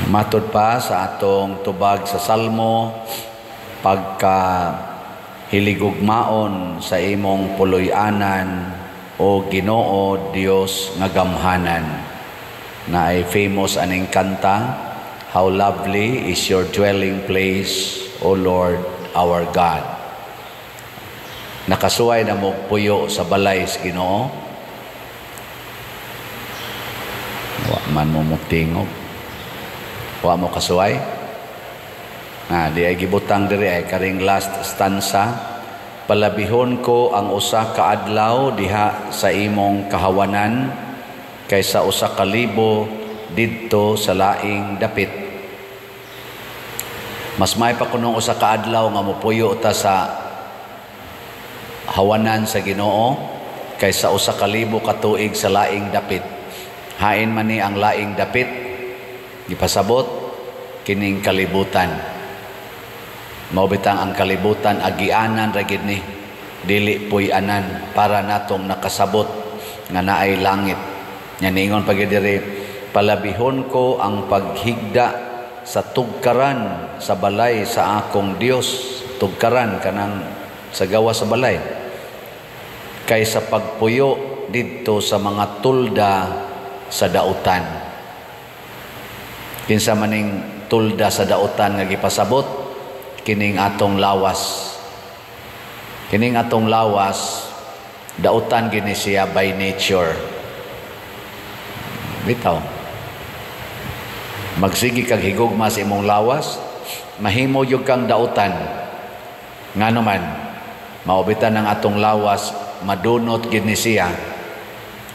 Matod pa sa atong tubag sa Salmo, pagka hiligugmaon sa imong puloy-anan, o Ginoo Dios nga gamhanan. Na ay famous aning kanta, "How lovely is your dwelling place, O Lord our God." Nakasuway na mo puyo sa balay sa Ginoo? Wa man mo mutingog. Wa mo kasuway? Na di ay gibutang diri ay karing last stanza, palabihon ko ang usa ka adlaw diha sa imong kahawanan kaysa 1,000 didto sa laing dapit. Mas may pa kunong usa ka adlaw nga mopuyo ta sa hawanan sa Ginoo kaysa 1,000 ka tuig sa laing dapit. Hain man ni ang laing dapit? Gipasabot kining kalibutan. Mao bitang ang kalibutan agianan ra gid ni, dili puy-anan para natong nakasabot nga naay langit. Nya niingon pa gyud diri, palabihon ko ang paghigda sa tugkaran sa balay sa akong Dios. Tugkaran kanang sa gawa sa balay, kaysa pagpuyo didto sa mga tulda sa dautan. Kinsa maning tulda sa dautan nga gipasabot? Kining atong lawas. Kining atong lawas dautan gini siya by nature. Bitaw. Magsige kag higugma sa imong lawas, mahimo gyud kang dautan. Ngano man, maubitan ang atong lawas, madunot gid ni siya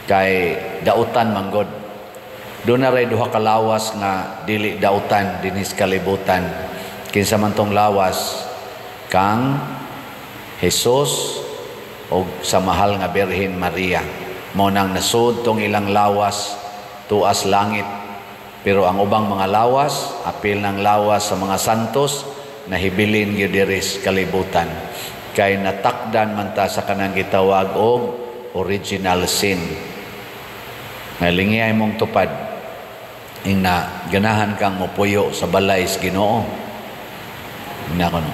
kay dautan manggod. Doon na ray duha ka lawas nga dili dautan dinhis kalibutan. Kinsa man tong lawas? Kang Jesus og sa mahal nga Birhen Maria. Mao nang nasud tong ilang lawas tuas langit. Pero ang ubang mga lawas, apil ng lawas sa mga santos, nahibilin gyud diri sa kalibutan. Kay natakdan man ta sa kanang gitawag og original sin. Ngalingiyay mong tupad ingna ganahan kang mopuyo sa balay sa Ginoo. Ingna kono.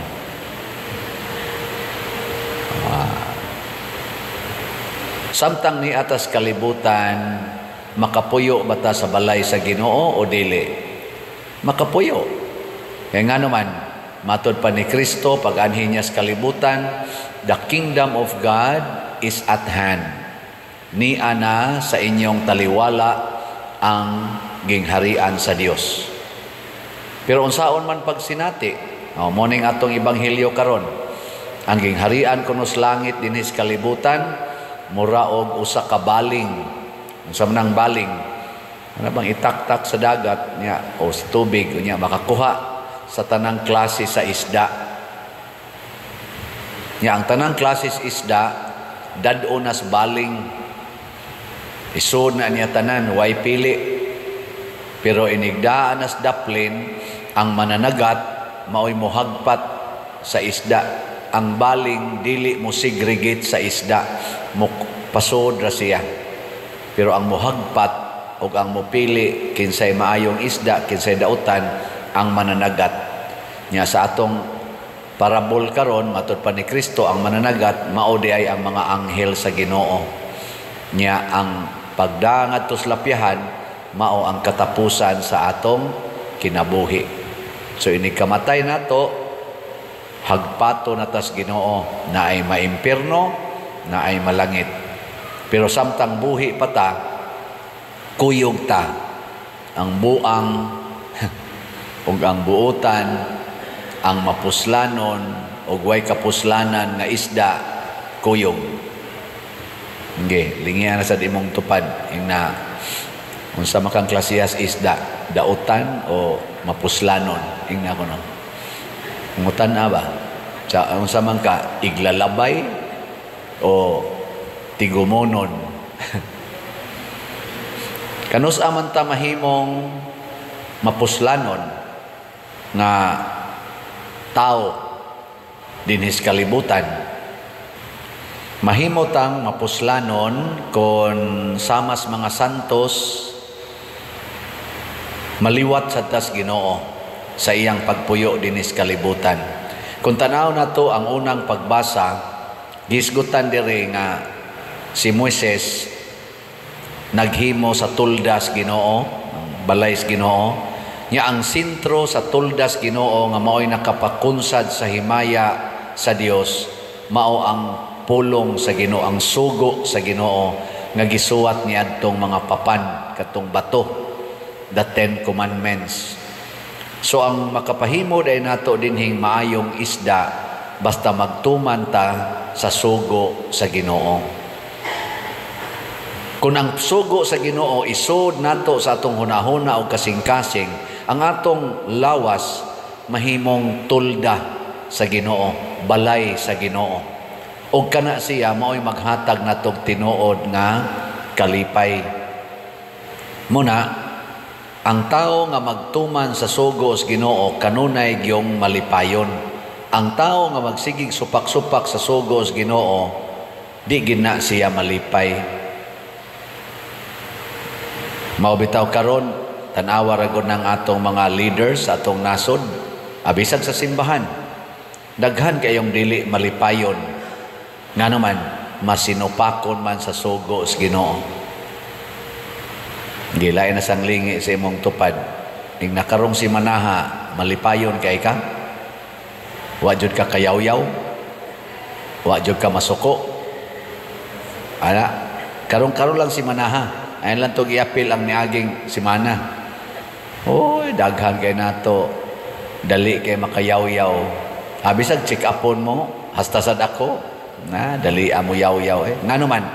Samtang ni atas kalibutan, makapuyo ba ta sa balay sa Ginoo o dili? Makapuyo. Kaya nga naman, matod pa ni Kristo, pag-anhi niya sa kalibutan, the kingdom of God is at hand. Nia na sa inyong taliwala ang gingharian sa Dios. Pero unsaon man pagsinati, oh, morning atong ebanghelyo karon, ang gingharian kuno sa langit dinhi sa kalibutan mura og usa ka baling. Unsa man ang baling? Ano bang itaktak sa dagat niya o sa tubig niya makakuha sa tanang klase sa isda. Nya ang tanang klase sa isda dad-o nas baling. Isod na niya tanan, way pili. Pero inigdaan nas daplin, ang mananagat maoy mohagpat sa isda. Ang baling dili mo segregate sa isda, mo pasod ra siya. Pero ang mohagpat og ang mopili kinsay maayong isda, kinsay dautan, ang mananagat. Nya sa atong parabol karon, matud pa ni Kristo, ang mananagat mao di ay ang mga anghel sa Ginoo. Nya ang pagdangat tos lapyahan mao ang katapusan sa atong kinabuhi. So ini kamatay nato, hagpato na tas Ginoo, na ay maimpirno, na ay malangit. Pero samtang buhi pa ta, kuyog ta ang buang ug ang buutan, ang mapuslanon ug way kapuslanan nga isda, kuyog. Nge, lingian na sa imong tupad ingna unsa makang klasehas isda, dautan o mapuslanon, ingna ko no. Ngutan na ba? Sa unsa man ka, iglalabay o tigumonon? Kanus aman ta mahimong mapuslanon nga tao dinhis kalibutan? Mahimo tang mapuslanon kon samas mga santos Maliwat sa tas Ginoo sa iyang pagpuyo dinis kalibutan. Kung tanaw nato ang unang pagbasa, gisgutan diri nga si Moises naghimo sa tuldas Ginoo, balay sa Ginoo. Nya ang sentro sa tuldas Ginoo nga mao'y nakapakunsad sa himaya sa Dios, mao ang pulong sa Ginoo, ang sugo sa Ginoo nga gisuwat niadtong mga papan, katong bato, the Ten Commandments. So ang makapahimo day nato dinhing maayong isda basta magtuman ta sa sugo sa Ginoo. Kung ang sugo sa Ginoo isod nato sa atong hunahuna o kasing-kasing, ang atong lawas mahimong tulda sa Ginoo, balay sa Ginoo. Og kana siya mao'y maghatag natog tinuod nga kalipay. Muna, ang tao nga magtuman sa sugo sa Ginoo kanunay gyung malipayon. Ang tao nga magsigig supak-supak sa sugo sa Ginoo, di gina siya malipay. Mao bitaw karon, tan-awa ra gud ng atong mga leaders sa atong nasod, abisag sa simbahan. Daghan kayong dili malipayon. Ngano man, masinupakon man sa sugo sa Ginoo. Gilain na sang lingi sa imong tupad. Ing nakarong si manaha, malipayon kay ka? Wa jud ka kayawyaw? Wa jud ka masuko? Ana, karong-karon lang si manaha. Ayan lang to giapil ang niaging simana. Oy, daghan kay nato. Dali kay makayawyaw. Abisag check upon mo, hasta sad ako. Na, dali amo yaw-yaw eh. Ngano man,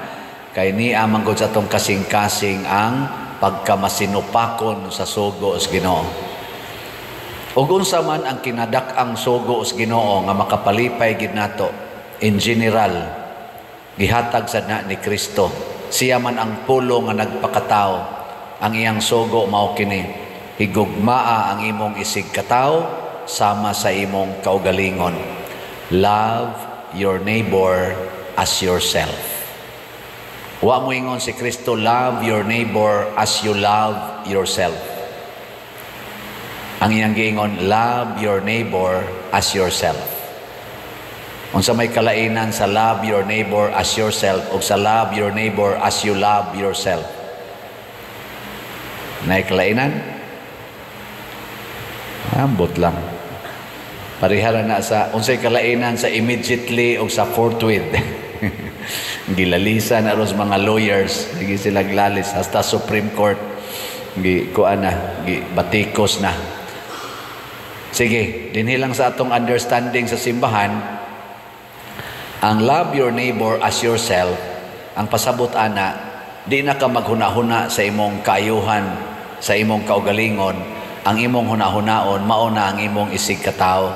kay niya manggod sa atong kasing-kasing ang pagkamasinupakon sa sugo sa Ginoo. Ug unsa man ang kinadak-ang sugo sa Ginoo nga makapalipay gid nato in general, gihatag sad na ni Kristo. Siya man ang pulo nga nagpakatao. Ang iyang sugo mao kini: higugmaa ang imong isig katawo sama sa imong kaugalingon. Love your neighbor as yourself. Wa mo ingon si Kristo, "Love your neighbor as you love yourself." Ang iyang giingon, "Love your neighbor as yourself." Unsa may kalainan sa "love your neighbor as yourself" o sa "love your neighbor as you love yourself"? Nay kalainan? Ambot lang. Parehara na sa unsay kalainan sa "immediately" o sa "forthwith". Gilalisa na ros mga lawyers, sige sila glalis hasta Supreme Court. Gi kuan na, gi batikos na. Sige, dinhi lang sa atong understanding sa simbahan, ang "love your neighbor as yourself", ang pasabot ana, di na ka maghuna-huna sa imong kaayuhan, sa imong kaugalingon, ang imong hunahunaon, mao na ang imong isig katawo.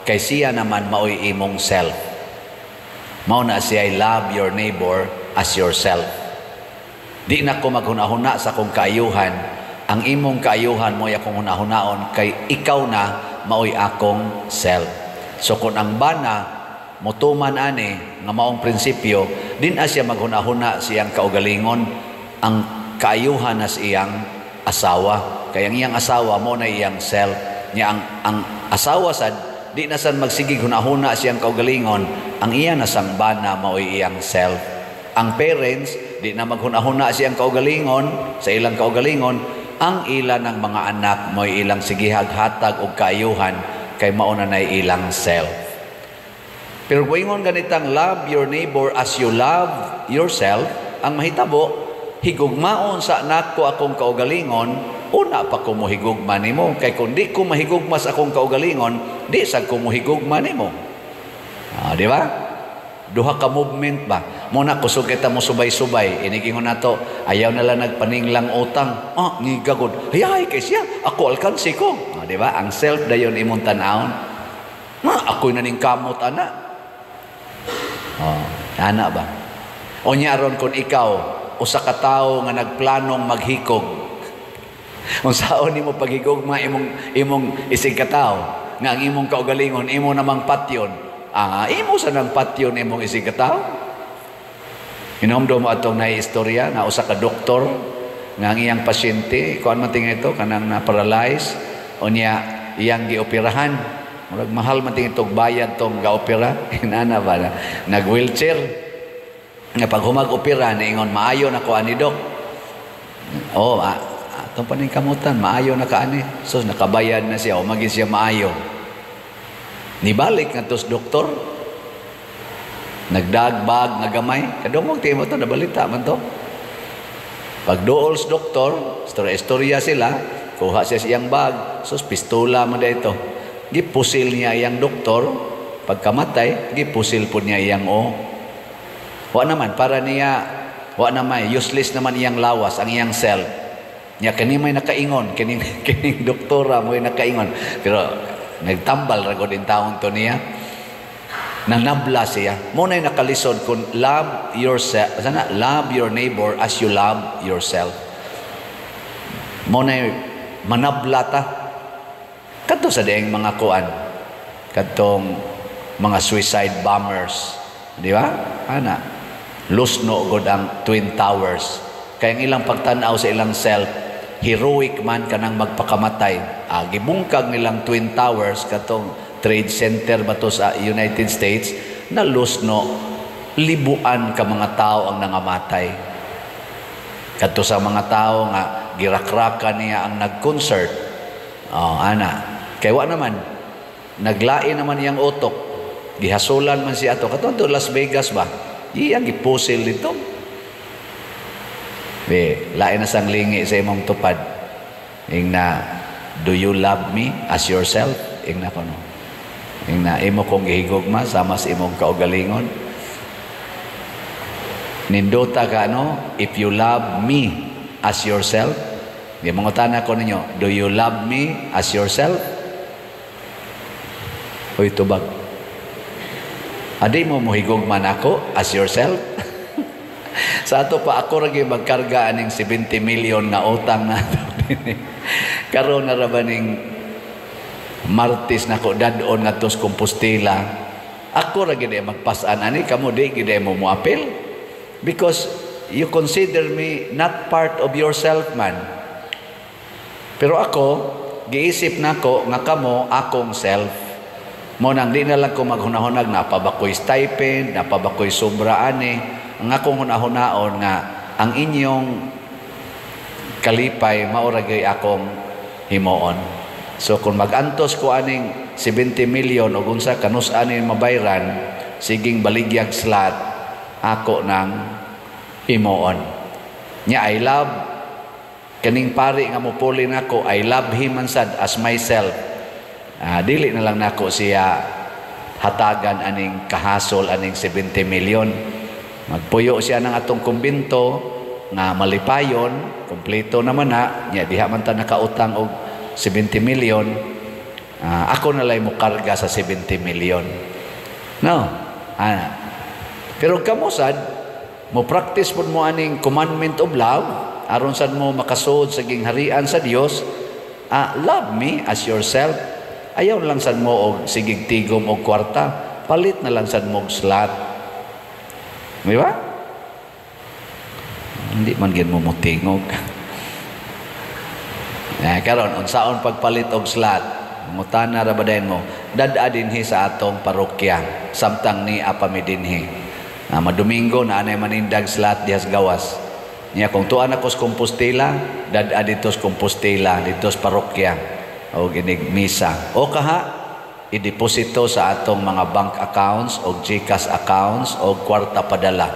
Kay siya naman maoy imong self. Mao na siya "love your neighbor as yourself". Di na ko maghunahuna sa akong kaayuhan, ang imong kaayuhan mo'y akong hunahunaon kay ikaw na maoy akong self. So kung ang bana motuman ani nga maong prinsipyo, din na siya maghunahuna siyang kaugalingon, ang kaayuhan na iyang asawa. Kay ang iyang asawa mo na iyang self. Nya ang asawa sad di na san magsigig hunahuna siyang kaugalingon, ang iya na sang bana maoy iyang self. Ang parents di na maghunahuna siyang kaugalingon, sa ilang kaugalingon, ang ila ng mga anak mo'y ilang sigihag hatag og kaayuhan kay mao na nay ilang self. Pero kung ganitang "love your neighbor as you love yourself", ang mahitabo, higugmaon sa nako akong kaugalingon, una pa ko mohigugma nimo. Kay kung di ko mahigugma sa akong kaugalingon, di sad ko mohigugma nimo. Ah, di ba? Duha ka movement ba? Muna kusog kita mo subay-subay. Inigingon nato, ayaw na lang nagpaninglang utang. Ah, ngigagod. Hayay kay siya. Ako alkansi ko. Ah, di ba? Ang self dayon imong tan-awon. Ma, ako'y naning kamot ana. Oh, ana ba? O nya aron kung ikaw usa ka tawo nga nagplanong maghikog. Unsaon nimo paghigugma imong imong isig katawo nga ang imong kaugalingon imo namang patyon? Ah, imo sa nang patyon imong isig katawo. Hinumdum mo atong naistorya nga usa ka doktor Nga ang iyang pasyente, kuan man tingali ito, kanang na-paralyze, o niya iyang gioperahan. Murag mahal man tingali itong bayad tong gaopera. Inana ba na? Nag-wheelchair. Nga pag humag-opera, niingon, "Maayo na ko ani, Dok." Oh, atong paning kamutan, maayo na ka ani. So, nakabayad na siya, o maging siya maayo. Nibalik nga tos doktor, nagdagbag nga gamay. Kadungog timo to, nabalita man to. Pagduol sa doktor, istorya-istorya sila, kuha siya siyang bag, sus, pistola man ito. Gipusil niya iyang doktor, pagkamatay, gipusil po niya iyang o. Wa naman, para niya, wa naman, useless naman iyang lawas, ang iyang self. Niya kani may nakaingon, kining doktora mo nakaingon. Pero nagtambal ra gud taon to niya. Nanabla siya. Mo na'y nakalisod kung love yourself, sana love your neighbor as you love yourself. Mo na'y manabla ta. Kadto sa dieng mga kuan. Kadtong mga suicide bombers. Di ba? Ana. Lusno god ang Twin Towers. Kaya ang ilang pagtanaw sa ilang self, heroic man kanang magpakamatay. Gibungkag nilang Twin Towers, katong Trade Center ba to sa United States, na lusno, libuan ka mga tao ang nangamatay. Kadto sa mga tao nga girakraka niya ang nag-concert. Oh, ana. Kay wa naman naglain naman iyang utok. Gihasulan man siya ato. Kato to Las Vegas ba? Iyang gipusil dito. Be, lain na sang lingi sa imong tupad. Ing na, "Do you love me as yourself?" Ing na kono. Ing na, "Imo kong gihigugma sama sa imong kaugalingon." Nindota ka no, if you love me as yourself. Di mangutana ko ninyo, do you love me as yourself? Uy, tubag. Adi mo mohigugma nako as yourself? Sa ato pa ako ra magkarga aning 70 million nga utang nato. Karon na ra ba ning Martes nako dad-on ngadto sa Compostela. Ako ra gid magpasan ani, kamo di gid mo moapil. Because you consider me not part of yourself man. Pero ako, giisip nako nga kamo akong self. Mo nang di na lang ko maghunahunag na pa ba ko'y stipend, na pa ba ko'y sobra ani. Ang akong hunahunaon nga ang inyong kalipay mao ra gyud akong himuon. So kung magantos ko aning 70 million o unsa kanus ani mabayran, siging baligyag slot ako nang himuon. Nya I love kaning pari nga mopuli nako, I love him man sad as myself. Dili na lang nako siya hatagan aning kahasol aning 70 million. Magpuyo siya ng atong kumbinto nga malipayon, kompleto naman na, nya diha man ta nakautang og 70 million. Ako na lang mo karga sa 70 million. No. Pero kamo sad mo practice pud mo aning commandment of love aron sad mo makasuod sa gingharian sa Dios. Love me as yourself. Ayaw lang sad mo og sigig tigom og kwarta, palit na lang sad mo og slot. Di ba? Hindi man gid mo motingog. Eh, karon unsaon pagpalit og slot? Mutana ra ba mo? Dad-a dinhi sa atong parokya samtang ni apa mi dinhi. Madomingo na anay manindag slot diha sa gawas. Niya kung tuan ako sa Compostela, dad-a dito sa Compostela, dito sa parokya o ginig misa. O kaha ideposito sa atong mga bank accounts o GCash accounts o kwarta padala.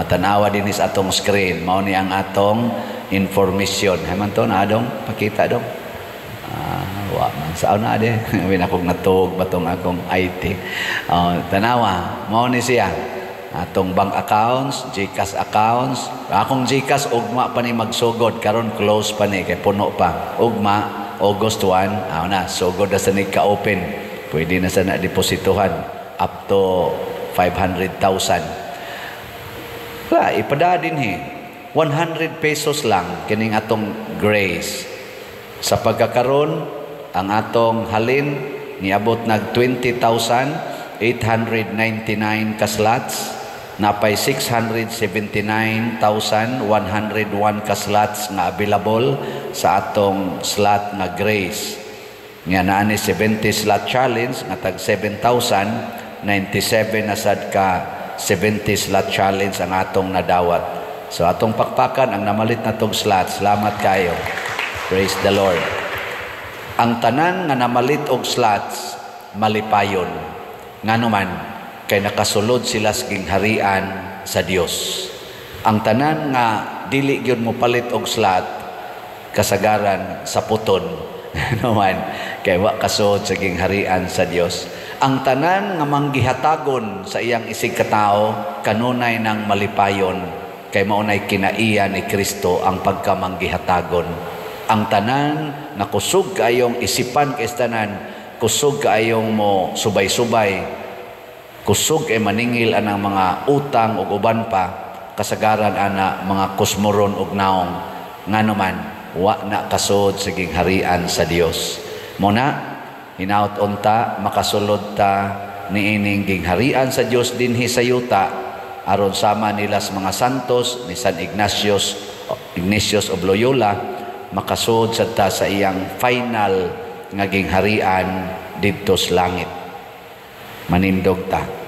Tanawa din sa atong screen. Mao ni ang atong information. Hay man to na dong pakita dong. Wa man sao na ade. Win akong natuog batong akong IT. Tanawa, mao ni siya. Atong bank accounts, GCash accounts. Akong GCash ugma pa ni magsugod, karon close pa ni kay puno pa. Ugma August 1, na sugod na sa ni ka-open. Pwede na sa na depositohan up to 500,000. Wala, ipada din he. 100 pesos lang kining atong grace. Sa pagkakaron, ang atong halin niabot nag 20,899 ka slots. Napay 679,101 ka slots nga available sa atong slot nga Grace. Nga naa ni 70 slot challenge nga tag 7,097 na sad ka 70 slot challenge ang atong nadawat. So atong pakpakan ang namalit na tog slot. Salamat kayo. Praise the Lord. Ang tanan nga namalit og slots malipayon. Ngano man, kay nakasulod sila sa gingharian sa Dios. Ang tanan nga dili gyud mo palit og slot, kasagaran sa puton naman kay wa kasud sa gingharian sa Dios. Ang tanan nga manggihatagon sa iyang isig katao kanunay nang malipayon kay maunay kinaiya ni Kristo ang pagkamanggihatagon. Ang tanan nga kusog kaayong isipan kay tanan, kusog kaayong mo subay-subay, kusog kay maningil anang mga utang ug uban pa, kasagaran ana mga kusmoron ug naong. Ngano man, wa na kasud sa gingharian sa Dios. Muna hinaut unta makasulod ta niining gingharian sa Dios dinhi sa yuta aron sama nila sa mga santos ni San Ignatius of Loyola, makasud sad ta sa iyang final nga gingharian didto sa langit. Manindog ta.